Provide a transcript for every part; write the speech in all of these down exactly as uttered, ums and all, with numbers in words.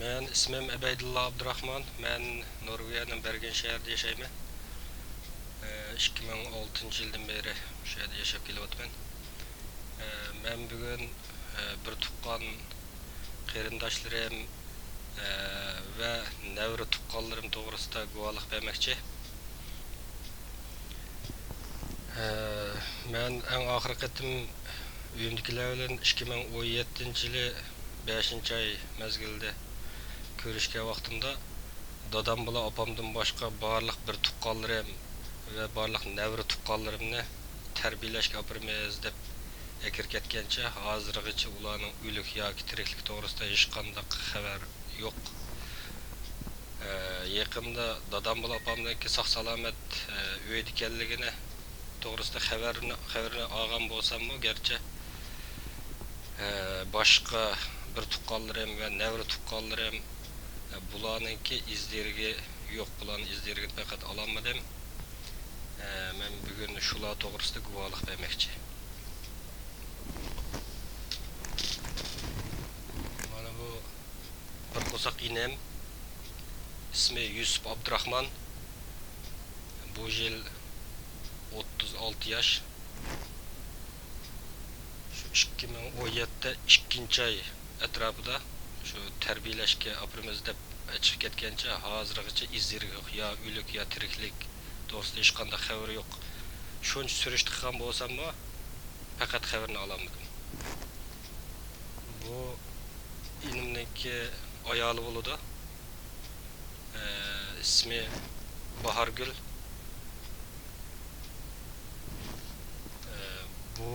مەن ئىسمىم ئەبەيدۇللا ئابدۇراخمان. مەن نورۋېگىيەنىڭ بەرگېن شەھىرىدە ياشايمەن. ئىككى مىڭ ئالتىنچى يىلدىن بېرى شۇ يەردە ياشاپ كېلىۋاتىمەن. مەن بۈگۈن بىر تۇغقان قېرىنداشلىرىم ۋە نەۋرە تۇغقانلىرىم توغرىسىدا گۇۋاھلىق بەرمەكچى. مەن ئەڭ ئاخىرقى قېتىم ئۆيۈمدىكىلەر بىلەن ئىككى مىڭ ئون يەتتىنچى يىلى بەشىنچى ئاي مەزگىلىدە كۆرۈشكەن ۋاقتىمدا، دادام بىلەن ئاپامدىن باشقا بارلىق بىر تۇغقانلىرىم ۋە بارلىق نەۋرە تۇغقانلىرىمنى تەربىيەلەشكە ئاپىرىمىز دەپ ئەكىرىپ كەتكەنچە، ھازىرغىچە ئۇلارنىڭ ئۆلۈك ياكى تىرىكلىكى توغرىسىدا ھېچقانداق خەۋەر يوق. ئە، يېقىندا دادام بىلەن ئاپامنىڭكى ساق-سالامەت، ئە، ئۆيدە ئىكەنلىكىنى توغرىسىدا خەۋەرنى، خەۋىرىنى ئالغان بولساممۇ، گەرچە، ئە، باشقا بىر تۇغقانلىرىم ۋە نەۋرە تۇغقانلىرىم، ئە، بۇلارنىڭكى ئىز دېرىكى يوق، بۇلارنىڭ ئىز دېرىكىنى پەقەت ئالالمىدىم. ئە، مەن بۈگۈن شۇلار توغرىسىدا گۇۋاھلىق بەرمەكچى. مانا بۇ بىر قورساق ئىنىم، ئىسمى يۈسۈپ ئابدۇراخمان. بۇ يىل ئوتتۇز ئالتە ياش. شۇ ئىككى مىڭ ئون يەتتە ئىككىنچى ئاي ئەتراپىدا شۇ تەربىيەلەشكە ئاپىرىمىز دەپ چىقىپ كەتكەنچە، ھازىرغىچە ئىز دېرىكى يوق، يا ئۆلۈك، يا تىرىكلىك توغرىسىدا ھېچقانداق خەۋىرى يوق. شۇنچە سۈرۈشتە قىلغان بولساممۇ، پەقەت خەۋىرىنى ئالالمىدىم. بۇ ئىنىمنىڭكى ئايالى بولىدۇ. ئىسمى باھارگۈل. بۇ،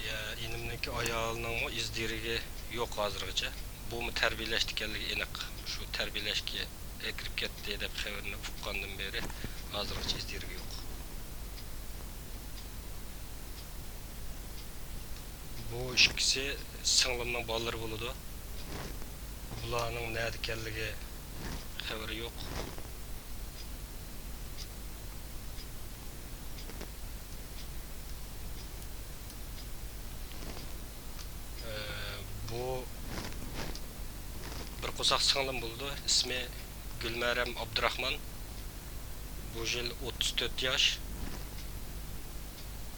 يە، ئىنىمنىڭكى ئايالىنىڭمۇ ئىز دېرىكى يوق ھازىرغىچە. بۇمۇ تەربىيەلەشتە ئىكەنلىكى ئېنىق. شۇ تەربىيەلەشكە ئەكىرىپ كەتتى دەپ خەۋىرىنى ئۇققاندىن بېرى ھازىرغىچە ئىز دېرىكى يوق. بۇ ئىككىسى سىڭلىمنىڭ بالىلىرى بولىدۇ. بۇلارنىڭ نەدە ئىكەنلىكى خەۋىرى يوق. ئە، بۇ بىر قورساق سىڭلىم بولىدۇ. ئىسمى گۈلمەرەم ئابدۇراخمان. بۇ يىل ئوتتۇز تۆت ياش.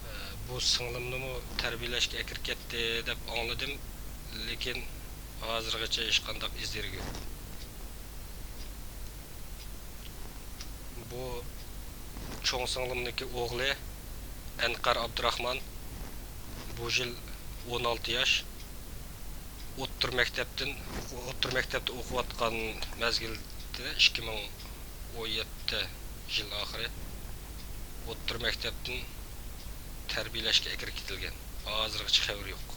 ئە، بۇ سىڭلىمنىمۇ تەربىيەلەشكە ئەكىرىپ كەتتى دەپ ئاڭلىدىم، لېكىن ھازىرغىچە ھېچقانداق ئىز دېرىكى يوق. بۇ چوڭ سىڭلىمنىڭكى ئوغلى ئەنقەر ئابدۇراخمان. بۇ يىل ئون ئالتە ياش. ئوتتۇرا مەكتەپتىن، ئوتتۇرا مەكتەپتە ئوقۇۋاتقان مەزگىلدە، ئىككى مىڭ ئون يەتتە يىل ئاخىرى، ئوتتۇرا مەكتەپتىن تەربىيەلەشكە ئەكىرىپ كېتىلگەن. ھازىرغىچە خەۋىرى يوق.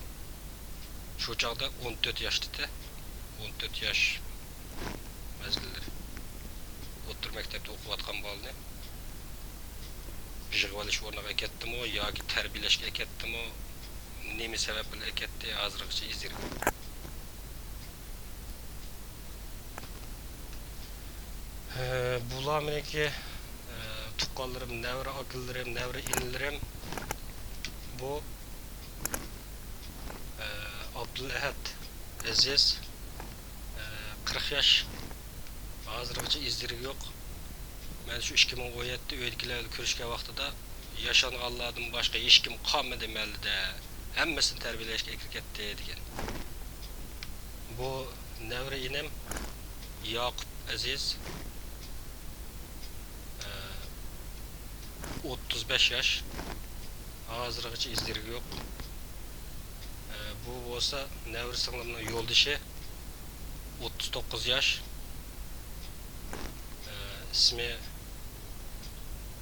شۇ چاغدا ئون تۆت ياش ئىدى. ئون تۆت ياش مەزگىللىرى. ئوتتۇرا مەكتەپتە ئوقۇۋاتقان بالىنى يىغىۋېلىش ئورنىغا ئەكەتتىمۇ ياكى تەربىيەلەشكە ئەكەتتىمۇ، نېمە سەۋەب بىلەن ئەكەتتى، ھازىرغىچە ئىز دېرىكى يوق. ھە، بۇلار مېنىڭكى، ھە، تۇغقانلىرىم، نەۋرە ئاكىلىرىم، نەۋرە ئىنىلىرىم. بۇ، ھە، ئابدۇلئەھەد ئەزىز، ھە، قىرىق ياش. ھازىرغىچە ئىز دېرىكى يوق. مەن شۇ ئىككى مىڭ ئون يەتتە ئۆيدىكىلەر بىلەن كۆرۈشكەن ۋاقتىدا، ياشانغانلاردىن باشقا ھېچكىم قالمىدى مەھەللىدە، ھەممىسىنى تەربىيەلەشكە ئەكىرىپ كەتتى، دېگەن. بۇ نەۋرە ئىنىم ياقۇپ ئەزىز، ئە، ئوتتۇز بەش ياش. ھازىرغىچە ئىز دېرىكى يوق. ئە، بۇ بولسا نەۋرە سىڭلىمنىڭ يولدىشى، ئوتتۇز توققۇز ياش. ئە، ئىسمى،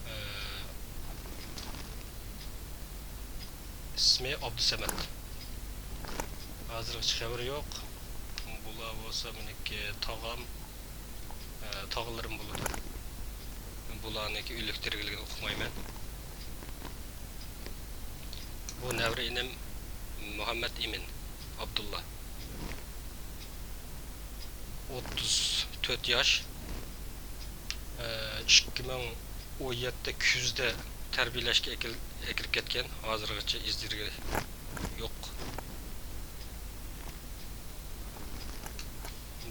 ئە، ئىسمى ئابدۇسەمەت. ھازىرغىچە خەۋىرى يوق. بۇلار بولسا مېنىڭكى تاغام، ئە، تاغىلىرىم بولىدۇ. بۇلارنىڭكى ئۆلۈك تىرىكلىكىنى ئۇقمايمەن. بۇ نەۋرە ئىنىم مۇھەممەد ئىمىن ئابدۇللا. ئوتتۇز تۆت ياش. ئىككى مىڭ ئون يەتتە كۈزدە تەربىيەلەشكە ئەكىل-، ئەكىرىپ كەتكەن، ھازىرغىچە ئىز دېرىكى يوق.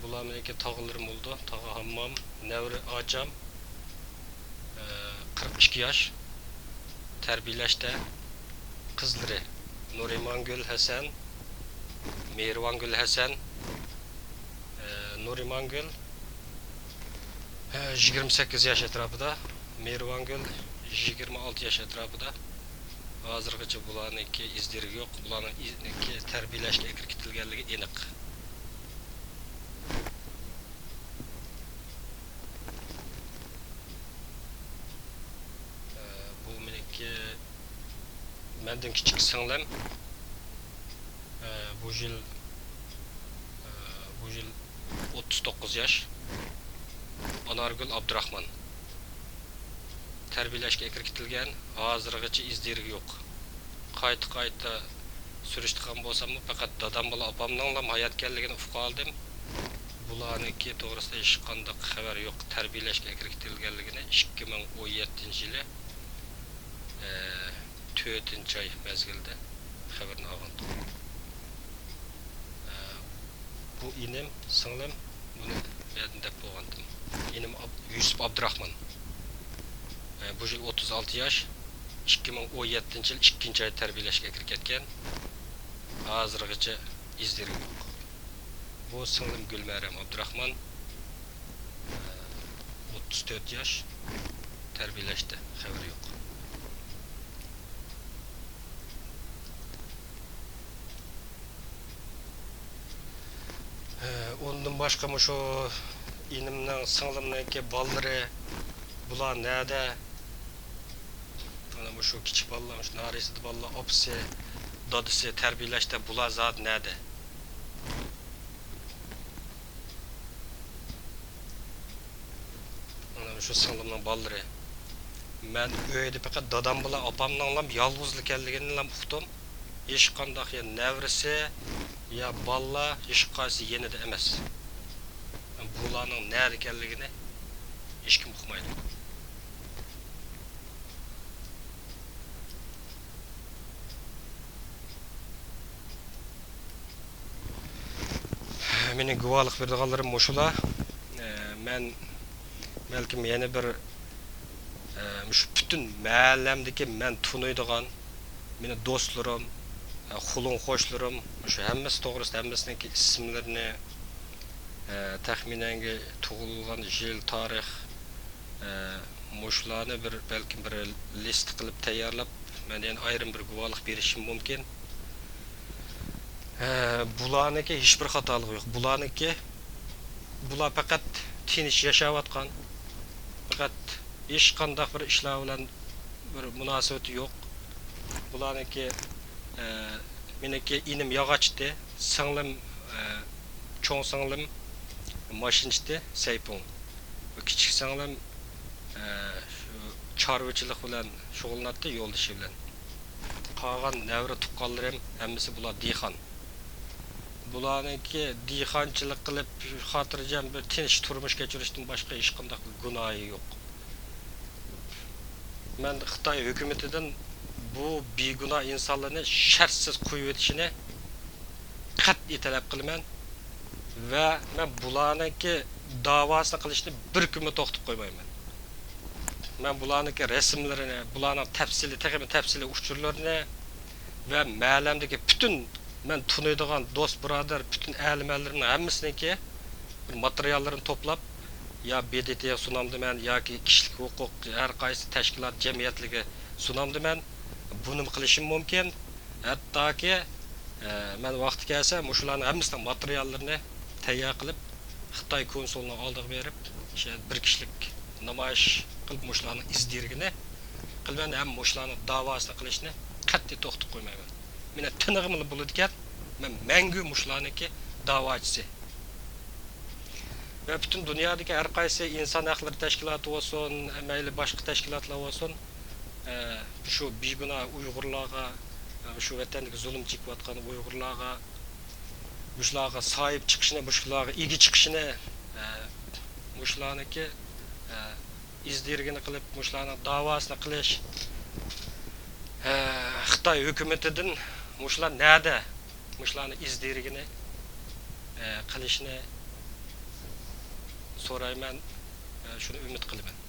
بۇلار مېنىڭكى تاغىلىرىم بولىدۇ. تاغا ھاممام، نەۋرە ئاچام، ئە، قىرىق ئىككى ياش، تەربىيەلەشتە. قىزلىرى نۇرىمانگۈل ھەسەن، مېھرىبانگۈل ھەسەن، ئە، نۇرىمانگۈل، ئە، يىگىرمە سەككىز ياش ئەتراپىدا، مېھرىبانگۈل يىگىرمە ئالتە ياش ئەتراپىدا. ھازىرغىچە بۇلارنىڭكى ئىز دېرىكى يوق، بۇلارنىڭكى تەربىيەلەشكە ئەكىرىپ كېتىلگەنلىكى ئېنىق. ئە، بۇ مېنىڭكى مەندىن كىچىك سىڭلىم. ئە، بۇ يىل، ئە، بۇ يىل ئوتتۇز توققۇز ياش. ئانارگۈل ئابدۇراخمان. تەربىيەلەشكە ئەكىرىپ كېتىلگەن، ھازىرغىچە ئىز دېرىكى يوق. قايتا-قايتا سۈرۈشتۈرگەن بولساممۇ، پەقەت دادام بىلەن ئاپامنىڭلا ھايات ئىكەنلىكىنى ئۇقۇپ قالدىم. بۇلارنىڭكى توغرىسىدا ھېچقانداق خەۋەر يوق. تەربىيەلەشكە ئەكىرىپ كېتىلگەنلىكىنى ئىككى مىڭ ئون يەتتىنچى يىلى، ئە، تۆتىنچى ئاي مەزگىلىدە خەۋىرىنى ئالغانتىم. ئە، بۇ ئىنىم، سىڭلىم، بۇنى بۇ يەردىن دەپ بولغانتىم. ئىنىم ئاب-، يۈسۈپ ئابدۇراخمان. ئە، بۇ يىل ئوتتۇز ئالتە ياش. ئىككى مىڭ ئون يەتتىنچى يىل ئىككىنچى ئايدا تەربىيەلەشكە ئەكىرىپ كەتكەن. ھازىرغىچە ئىز دېرىكى يوق. بۇ سىڭلىم گۈلمەريەم ئابدۇراخمان. ئوتتۇز تۆت ياش، تەربىيەلەشتە خەۋىرى يوق. ئۇندىن باشقا مۇشۇ ئىنىمنىڭ، سىڭلىمنىڭكى بالىلىرى، بۇلار نەدە؟ مانا مۇشۇ كىچىك بالىلار، مۇشۇ نارەسىدە بالىلار، ئاپىسى، دادىسى تەربىيەلەشتە، بۇلار زادى نەدە؟ مانا مۇشۇ سىڭلىمنىڭ بالىلىرى. مەن ئۆيدە پەقەت دادام بىلەن ئاپامنىڭلام يالغۇزلا ئىكەنلىكىنىلا ئۇقتۇم. ھېچقانداق يا نەۋرىسى، يا بالىلار، ھېچقايسى يېنىدا ئەمەس. بۇلارنىڭ نەدە ئىكەنلىكىنى ھېچكىم ئۇقمايدۇ. مېنىڭ گۇۋاھلىق بېرىدىغانلىرىم مۇشۇلار. ئە، مەن بەلكىم يەنە بىر، ئە، مۇشۇ پۈتۈن مەھەللەمدىكى مەن تونۇيدىغان، مېنىڭ دوستلىرىم، ئە، قولۇڭ قوشلىرىم، مۇشۇ ھەممىسى توغرىسىدا ھەممىسىنىڭكى ئىسىملىرىنى، ئە، تەخمىنەنگە تۇغۇلغان يىل، تارىخ، ئە، مۇشۇلارنى بىر، بەلكىم بىر لىست قىلىپ تەييارلاپ، مەن يەنە ئايرىم بىر گۇۋاھلىق بېرىشىم مۇمكىن. ئە، بۇلارنىڭكى ھېچبىر خاتالىقى يوق. بۇلارنىڭكى، بۇلار پەقەت تىنچ ياشاۋاتقان، پەقەت ھېچقانداق بىر ئىشلار بىلەن بىر مۇناسىۋىتى يوق. بۇلارنىڭكى، ئە، مېنىڭكى ئىنىم ياغاچچى، سىڭلىم، ئە، چوڭ سىڭلىم ماشىنىچى سەيپۇڭ. بۇ كىچىك سىڭلىم، ئە، شۇ چارۋىچىلىق بىلەن شۇغۇللىناتتى يولدىشى بىلەن. قالغان نەۋرە تۇغقانلىرىم ھەممىسى بۇلار دېھقان. بۇلارنىڭكى دېھقانچىلىق قىلىپ، خاتىرجەم بىر تىنچ تۇرمۇش كەچۈرۈشتىن باشقا ھېچقانداق گۇناھى يوق. مەن خىتاي ھۆكۈمىتىدىن بۇ بىگۇناھ ئىنسانلارنى شەرتسىز قويۇۋېتىشىنى قەتئىي تەلەپ قىلىمەن ۋە مەن بۇلارنىڭكى داۋاسىنى قىلىشنى بىر كۈنمۇ توختىتىپ قويمايمەن. مەن بۇلارنىڭكى رەسىملىرىنى، بۇلارنىڭ تەپسىلىي، تېخىمۇ تەپسىلىي ئۇچۇرلىرىنى ۋە مەھەللەمدىكى پۈتۈن مەن تونۇيدىغان دوست بۇرادەر، پۈتۈن ئەھلى مەھەللىلىرىمنىڭ ھەممىسىنىڭكى بىر ماتېرىياللىرىنى توپلاپ، يا ب د ت غا سۇنامدىمەن ياكى كىشىلىك ھوقۇق ھەر قايسى تەشكىلات، جەمئىيەتلىرىگە سۇنامدىمەن. بۇنىمۇ قىلىشىم مۇمكىن. ھەتتاكى، ئە، مەن ۋاقتى كەلسە مۇشۇلارنىڭ ھەممىسىنىڭ ماتېرىياللىرىنى تەييار قىلىپ، خىتاي كونسۇلىنىڭ ئالدىغا بېرىپ، شۇ يەردە بىر كىشىلىك نامايىش قىلىپ، مۇشۇلارنىڭ ئىز دېرىكىنى قىلىمەن ھەم مۇشۇلارنىڭ داۋاسىنى قىلىشنى قەتئىي توختىتىپ قويمايمەن. مېنى تېنىغىملا بولىدىكەن، مەن مەڭگۈ مۇشۇلارنىڭكى داۋاچىسى. ۋە پۈتۈن دۇنيادىكى ھەر قايسى ئىنسان ھەقلىرى تەشكىلاتى بولسۇن، مەيلى باشقا تەشكىلاتلار بولسۇن، ئە، شۇ بىگۇناھ ئۇيغۇرلارغا، ئە، شۇ ۋەتەندىكى زۇلۇم چېكىۋاتقان ئۇيغۇرلارغا، مۇشۇلارغا ساھىب چىقىشنى، مۇشۇلارغا ئىگە چىقىشنى، ئە، مۇشۇلارنىڭكى، ئە، ئىز دېرىكىنى قىلىپ، مۇشۇلارنىڭ داۋاسىنى قىلىش، ئە، خىتاي ھۆكۈمىتىدىن مۇشۇلار نەدە؟ مۇشۇلارنى ئىز دېرىكىنى، ئە، قىلىشنى، سورايمەن، شۇنى ئۈمىد قىلىمەن.